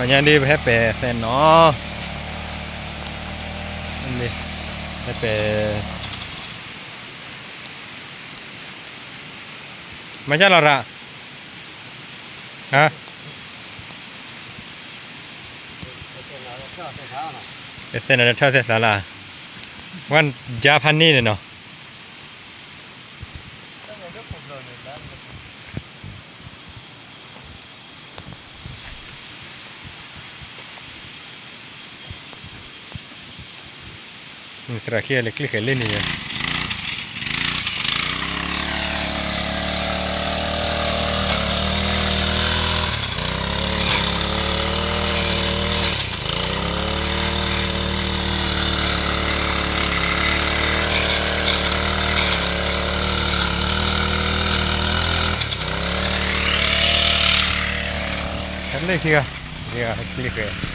ညါဒ်ပဟဲပဲာ်သဲနီၤ, ဟဲပဲာ်, မၤကၢ်လီၤရၣ်, ဟါ, သဲနီၤထၢၣ်သဲသးလၢ်, ဝဲယါဖးန့ၣ်န့ၣ်နီၤ. သရၣ်ခံဂၤလဲၤကျံၣ်ဃဲၤလၢန့ၣ်ယါ. ဟဲလၢခံဂၤ, ခံဂၤဟဲကျံၣ်ဃဲၤ.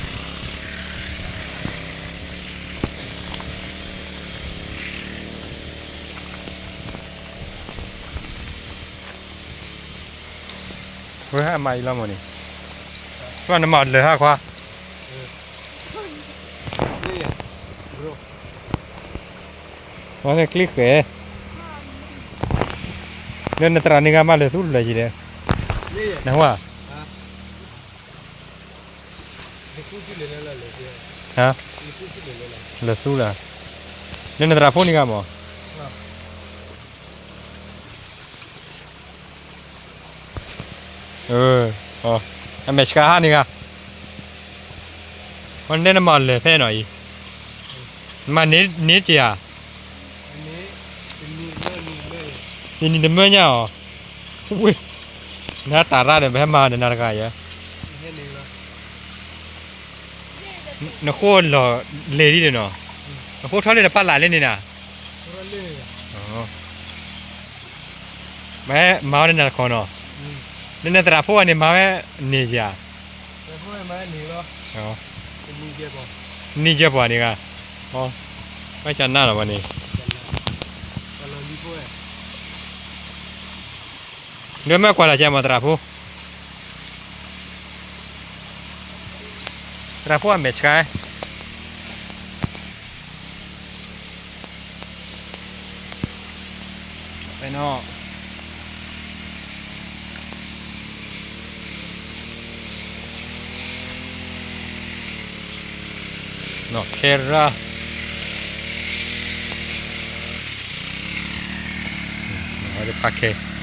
ဝဲဟဲမၤအံၤလီၤမၢ်န့ၣ်, ပှၤနမၤလၢာ်ဟါခွါ, ဝဲန့ၣ်ကျံၣ်ဃဲၤ, လၢနသရၣ်န့ၣ်ဂၤမၤလၢာ်သူလၢာ်ယံၤဒီး, နဟါ ဟါ, လၢာ်သူလၢာ်, လၢနသရၣ်ဖိန့ၣ်ဂၤမၢ်. အမဲာ်ဆှးဟါန့ၣ်ဂၤ, ဝဲန့ၣ်နမၤလၢာ်ဖဲနီၤအံၤ, မၤန့ၢ်က့ၤဧါ, တနံၤတမၢညါအီၤ, ဝ့ၢ်, နတၢ်ရၣ်ဒီး ပဟဲမၤဒီးနၤတဂၤယဲ, နဃိလီၤလဲၤဒ်န့ၣ်နီၤ, နဃိထီၣ်လၢနပာ်လၢ်လၢန့ၣ်နၤ, မၤဟဲမၤအီၤန့ၣ်နၤတခီနီၤ, လၢနသရၣ်ဖိဂၤန့ၣ် မၤဝဲန့ၢ်ယၤ, နံၤယဲၢ်ပှၤန့ၣ်ဂၤ, ဘၣ်ကနၣ်လီၤဝဲန့ၣ်, လၢမ့ၢ်ကွၢ်လၢ်ကဲမၤသရၣ်ဖိ, သရၣ်ဖိအမဲာ်ဆှး နီၤ, နီၢ်ခဲရၢ်, ဖးခဲ